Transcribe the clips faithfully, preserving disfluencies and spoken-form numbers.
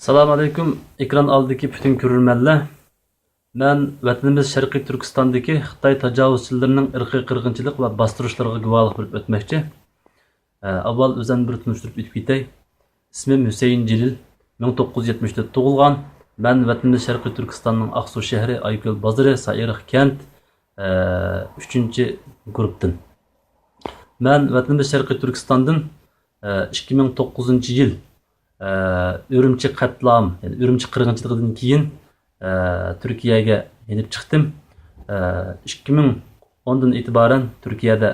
سالام ئەلەيكۇم، ئېكران ئالدىدىكى پۈتۈن كۆرۈرمەنلەر. مەن ۋەتىنىمىز شەرقىي تۈركىستاندىكى خىتاي تاجاۋۇزچىلىرىنىڭ ئىرقىي قىرغىنچىلىق ۋە باستۇرۇشلىرىغا گۇۋاھلىق بېرىپ ئۆتمەكچى. ئە، ئاۋۋال ئۆزۈمنى بىر تونۇشتۇرۇپ ئۆتۈپ كېتەي. ئىسمىم ھۈسەيىن جېلىل، مىڭ توققۇز يۈز يەتمىش تۆت تۇغۇلغان. مەن ۋەتىنىمىز شەرقىي تۈركىستاننىڭ ئاقسۇ شەھىرى، ئايكۆل بازىرى، سائىرىق كەنت، ئە، ئۈچىنچى گۇرۇپتىن. مەن ۋەتىنىمىز شەرقىي تۈركىستاندىن، ئە، ئىككى مىڭ توققۇزىنچى يىل، ئە، ئۈرۈمچى قەتلىئام، يەنى ئۈرۈمچى قىرغىنچىلىقىدىن كېيىن، ئە، تۈركىيەگە يېنىپ چىقتىم. ئە، ئىككى مىڭ ئوندىن ئېتىبارەن تۈركىيەدە،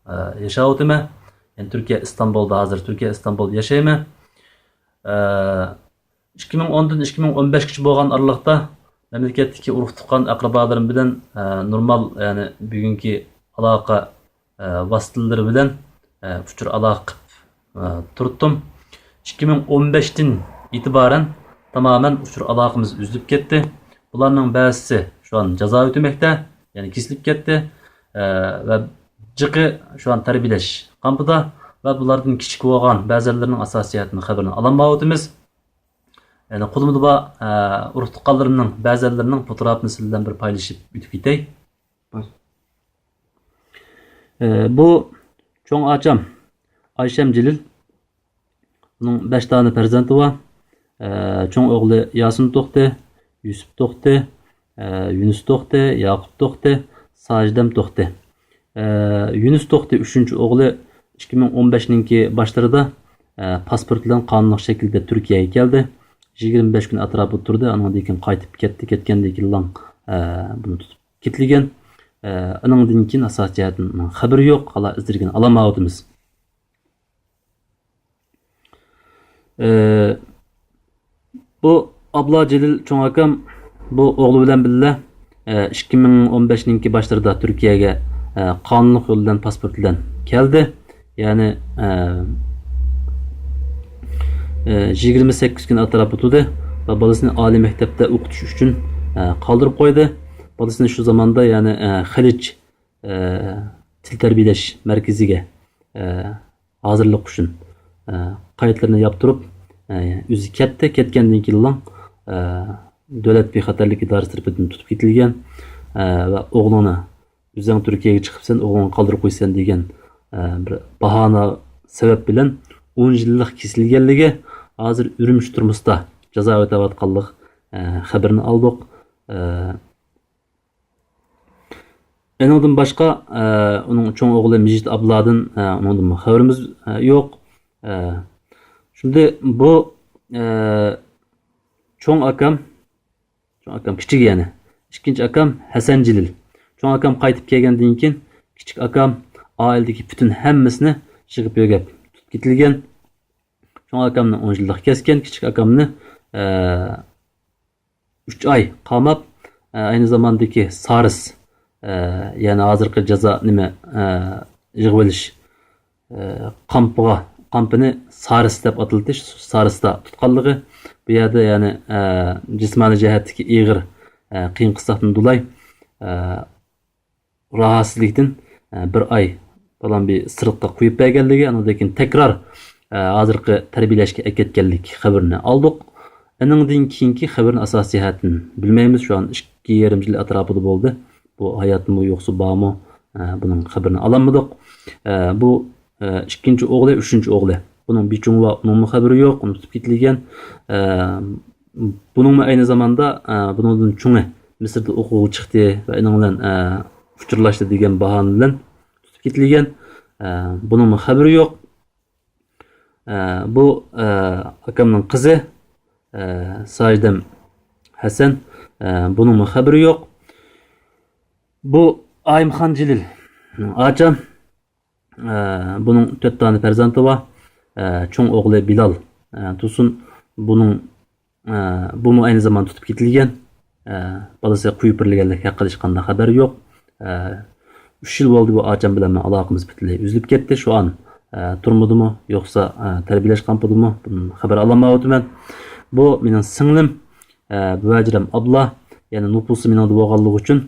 ئە، ياشاۋاتىمەن. يەنى تۈركىيە ئىستانبۇلدا، ھازىر تۈركىيە ئىستانبۇلدا ياشايمەن. ئە، ئىككى مىڭ ئوندىن ئىككى مىڭ ئون بەشكىچە بولغان ئارىلىقتا مەملىكەتتىكى ئۇرۇق تۇغقان ئەقرىبالىرىم بىلەن، ئە، نورمال، يەنى بۈگۈنكى ئالاقە، ئە، ۋاسىتىلىرى بىلەن، ئە، ئۇچۇر ئالاقە قىلىپ، ئە، تۇرۇتتۇم. ئىككى مىڭ ئون بەشتىن ئېتىبارەن تامامەن ئۇچۇر ئالاقىمىز ئۈزۈلۈپ كەتتى. بۇلارنىڭ بەزىسى شۇ ئان جازا ئۆتىمەكتە، يەنى كېسىلىپ كەتتى، ئە، ۋە جىقى شۇ ئان تەربىيەلەش كامپىدا ۋە بۇلاردىن كىچىك بولغان بەزەنلىرىنىڭ ئاساسىي جەھەتتىن خەۋىرىنى ئالالمايۋاتىمىز. يەنى قولۇمدا بار، ئە، ئۇرۇق تۇغقانلىرىمنىڭ بەزەنلىرىنىڭ پوتوگرافىنى سىلەر بىلەن بىر پايلىشىپ ئۆتۈپ كېتەي. ئە، بۇ چوڭ ئاچام ئايشەم جېلىل. ئۇنىڭ بەش دانە پەرزەنتى بار. ئە، چوڭ ئوغلى ياسىن توختى، يۈسۈپ توختى، ئە، يۈنۈس توختى، ياقۇپ توختى، ساجىدەم توختى. ئە، يۈنۈس توختى ئۈچىنچى ئوغلى ئىككى مىڭ ئون بەشنىڭكى باشلىرىدا، ئە، پاسپورت بىلەن قانۇنلۇق شەكىلدە تۈركىيەگە كەلدى. يىگىرمە بەش كۈن ئەتراپىدا تۇردى. ئانىڭدىن كېيىن قايتىپ كەتتى. كەتكەندىن كېيىنلا، ئە، بۇنى تۇتۇپ كېتىلگەن. ئە، ئانىڭدىن كېيىن ئاساسىي جەھەتتىن خەۋىرى يوق. ھالا ئىزدىرگىنى ئالالمايۋاتىمىز. ئى، بۇ ئابلا جېلىل چوڭ ئاكام بۇ ئوغلى بىلەن بىللە، ئى، ئىككى مىڭ ئون بەشنىڭكى باشلىرىدا تۈركىيەگە، ئى، قانۇنلۇق يول بىلەن پاسپورت بىلەن كەلدى. يەنى، ئى، ئى، يىگىرمە سەككىز كۈن ئەتراپىدا تۇردى ۋە بالىسىنى ئالىي مەكتەپتە ئوقۇتۇش ئۈچۈن، ئى، قالدۇرۇپ قويدى. بالىسىنى شۇ زاماندا، يەنى، ئى، خەلىج، ئى، تىل تەربىيەلەش مەركىزىگە، ئى، ھازىرلىق ئۈچۈن، ئە، قايتلىرىنى ياپتۇرۇپ، ئە، ئۆزى كەتتى. كەتكەندىن كېيىنلا، ئە، دۆلەت بىخەتەرلىك ئىدارىسى تەرىپىدىن تۇتۇپ كېتىلگەن، ئە، ۋە ئوغلۇڭنى ئۆزۈڭ تۈركىيەگە چىقىپسەن، ئوغلۇڭنى قالدۇرۇپ قويىسەن دېگەن، ئە، بىر باھانە سەۋەب بىلەن ئون يىللىق كېسىلگەنلىكى، ھازىر ئۈرۈمچى تۈرمىسىدا جازا ئۆتەۋاتقانلىق، ئە، خەۋىرىنى ئالدۇق. ئە، ئېنىڭدىن باشقا، ئە، ئۇنىڭ چوڭ ئوغلى مىجىت ئابلادىن، ئە، ئۇنىڭدىن خەۋىرىمىز، ئە، يوق. ئە، شۇندى بۇ، ئە، چوڭ ئاكام، چوڭ ئاكام كىچىكى يەنى. ئىككىنچى ئاكام ھەسەن جېلىل. چوڭ ئاكام قايتىپ كەلگەندىن كېيىن، كىچىك ئاكام ئائىلىدىكى پۈتۈن ھەممىسىنى يىغىپ يۆگەپ تۇتۇپ كېتىلگەن. چوڭ ئاكامنى ئون يىللىق كەسكەن، كىچىك ئاكامنى، ئە، ئۈچ ئاي قاماپ، ئە، ئەينى زاماندىكى سارس، ئە، يەنى ھازىرقى جازا نېمە، ئە، يىغىۋېلىش، ئە، قامپىغا، قامپىنى سارس دەپ ئاتىلىدۇ، شۇ سارستا تۇتقانلىقى. بۇ يەردە يەنى، ئە، جىسمانىي جەھەتتىكى ئېغىر، ئە، قىيىن قىستاقتىن دولاي، ئە، راھەتسىزلىكتىن، ئە، بىر ئاي بالام بىر سىرتقا قويۇپ بەرگەنلىكى، ئاندىن كېيىن تەكرار، ئە، ھازىرقى تەربىيەلەشكە ئەكەتكەنلىك خەۋىرىنى ئالدۇق. ئېنىڭدىن كېيىنكى خەۋىرىنى ئاساسىي جەھەتتىن بىلمەيمىز. شۇ ئان ئىككى يېرىم يىل ئەتراپىدا بولدى. بۇ ھاياتمۇ، يوقسۇ، بارمۇ، ئە، بۇنىڭ خەۋىرىنى ئالالمىدۇق. ئە، بۇ، ئە، ئىككىنچى ئوغلى، ئۈچىنچى ئوغلى. بۇنىڭ بىر چوڭى بار، ئۇنىڭمۇ خەۋىرى يوق، ئۇنى تۇتۇپ كېتىلگەن. ئە، بۇنىڭمۇ ئەينى زاماندا، ئە، بۇنىڭدىن چوڭى مىسىردا ئوقۇغىلى چىقتى ۋە ئېنىڭ بىلەن، ئە، ئۇچۇرلاشتى دېگەن باھانە بىلەن تۇتۇپ كېتىلگەن. ئە، بۇنىڭمۇ خەۋىرى يوق. ئە، بۇ، ئە، ئاكامنىڭ قىزى، ئە، ساجىدەم ھەسەن، ئە، بۇنىڭمۇ خەۋىرى يوق. بۇ ئايىمخان جېلىل، ئاچام، ئە، بۇنىڭ تۆت دانە پەرزەنتى بار. ئە، چوڭ ئوغلى بىلال، ئە، تۇرسۇن. بۇنىڭ، ئە، بۇمۇ ئەينى زامان تۇتۇپ كېتىلگەن. ئە، بالىسى قويۇپ بېرىلگەنلىك ھەققىدە ھېچقانداق خەۋەر يوق. ئە، ئۈچ يىل بولدى بۇ ئاچام بىلەن مېنىڭ ئالاقىمىز پۈتۈنلەي ئۈزۈلۈپ كەتتى. شۇ ئان، ئە، تۈرمىدىمۇ يوقسا، ئە، تەربىيەلەش قامپىدىمۇ، بۇندىن خەۋەر ئالالمايۋاتىمەن. بۇ مېنىڭ سىڭلىم، ئە، بۈۋەجىرەم ئابلا، يەنى نوپۇسى مېنىڭدە بولغانلىقى ئۈچۈن،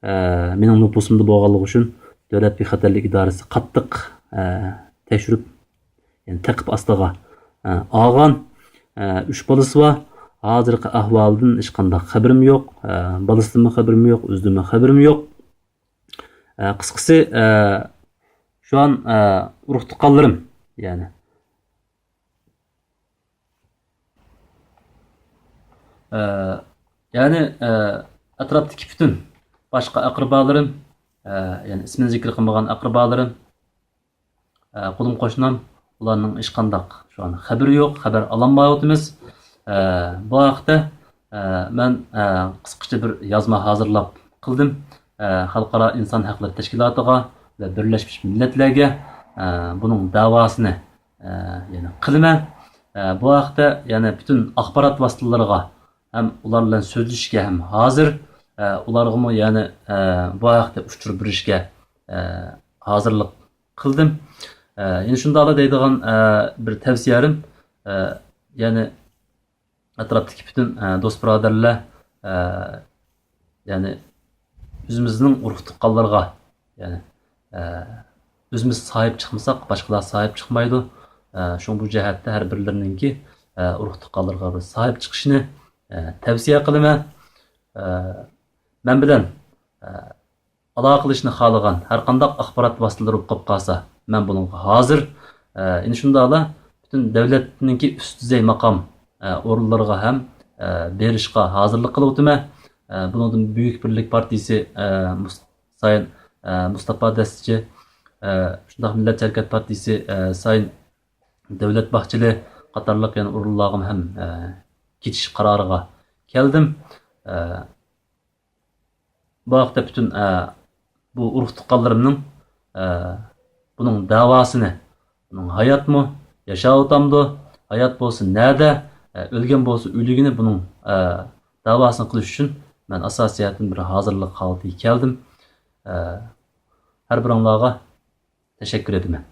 ئە، مېنىڭ نوپۇسۇمدا بولغانلىقى ئۈچۈن دۆلەت بىخەتەرلىك ئىدارىسى قاتتىق، ئە، تەكشۈرۈپ، يەنى تەقىپ ئاستىغا، ئە، ئالغان. ئە، ئۈچ بالىسى بار. ھازىرقى ئەھۋالىدىن ھېچقانداق خەۋىرىم يوق. ئە، بالىسىدىنمۇ خەۋىرىم يوق، ئۆزىدىنمۇ خەۋىرىم يوق. ئە، قىسقىسى، ئە، شۇ ئان، ئە، ئۇرۇق-تۇغقانلىرىم، يەنى، ئە، يەنى، ئە، ئەتراپتىكى پۈتۈن باشقا ئەقرىبالىرىم، ئە، يەنى ئىسمىنى زىكىر قىلمىغان ئەقرىبالىرىم، ئە، قولۇم-قوشنام، ئۇلارنىڭ ھېچقانداق شۇ ئان خەۋىرى يوق، خەۋەر ئالالمايۋاتىمىز. ئە، بۇ ھەقتە، ئە، مەن، ئە، قىسقىچە بىر يازما ھازىرلاپ قىلدىم. ئە، خەلقئارا ئىنسان ھەقلىرى تەشكىلاتىغا ۋە بىرلەشمىش مىللەتلەرگە، ئە، بۇنىڭ دەۋاسىنى، ئە، يەنە قىلىمەن. ئە، بۇ ھەقتە يەنە پۈتۈن ئاخبارات ۋاسىتىلىرىغا ھەم ئۇلار بىلەن سۆزلىشىشكە ھەم ھازىر، ئە، ئۇلارغىمۇ يەنە، ئە، بۇ ھەقتە ئۇچۇر بېرىشكە، ئە، ھازىرلىق قىلدىم. ئە، يەنە شۇنداقلا دەيدىغان، ئە، بىر تەۋسىيەلىرىم، ئە، يەنى ئەتراپتىكى پۈتۈن، ئە، دوست-بۇرادەرلەر، ئە، يەنى ئۆزىمىزنىڭ ئۇرۇق-تۇغقانلىرىغا، يەنى، ئە، ئۆزىمىز ساھىب چىقمىساق، باشقىلار ساھىب چىقمايدۇ. ئە، شۇڭا بۇ جەھەتتە ھەر بىرلىرىنىڭكى، ئە، ئۇرۇق-تۇغقانلىرىغا بىر ساھىب چىقىشىنى، ئە، تەۋسىيە قىلىمەن. ئە، مەن بىلەن، ئە، ئالاقىلىشىشنى خالىغان ھەرقانداق ئاخبارات ۋاسىتىلىرى بولۇپ قالسا، مەن بۇنىڭغا ھازىر. ئە، يەنە شۇنداقلا پۈتۈن دۆلەتنىڭكى ئۈست دۇزەي ماقام، ئە، ئورۇنلىرىغا ھەم، ئە، بېرىشقا ھازىرلىق قىلىۋاتىمەن. ئە، بۇنىڭدىن بۈيۈك بىرلىك پارتىيىسى، ئە، مۇس-، سايىن، ئە، مۇستاپا دەستىچى، ئە، شۇنداق مىللەتچى ھەرىكەت پارتىيىسى، ئە، سايىن دۆلەت باھچىلى قاتارلىق يەنە ئورۇنلارغىمۇ ھەم، ئە، كېتىش قارارىغا كەلدىم. ئە، بۇ ھەقتە پۈتۈن، ئە، بۇ ئۇرۇق-تۇغقانلىرىمنىڭ، ئە، بۇنىڭ دەۋاسىنى، بۇنىڭ ھاياتمۇ، ياشاۋاتامدۇ، ھايات بولسا نەدە، ئە، ئۆلگەن بولسا ئۆلۈگىنى، بۇنىڭ، ئە، دەۋاسىنى قىلىش ئۈچۈن مەن ئاساسىي جەھەتتىن بىر ھازىرلىق ھالىتىگە كەلدىم. ئە، ھەر بىرىڭلارغا تەشەككۈر ئېيتىمەن.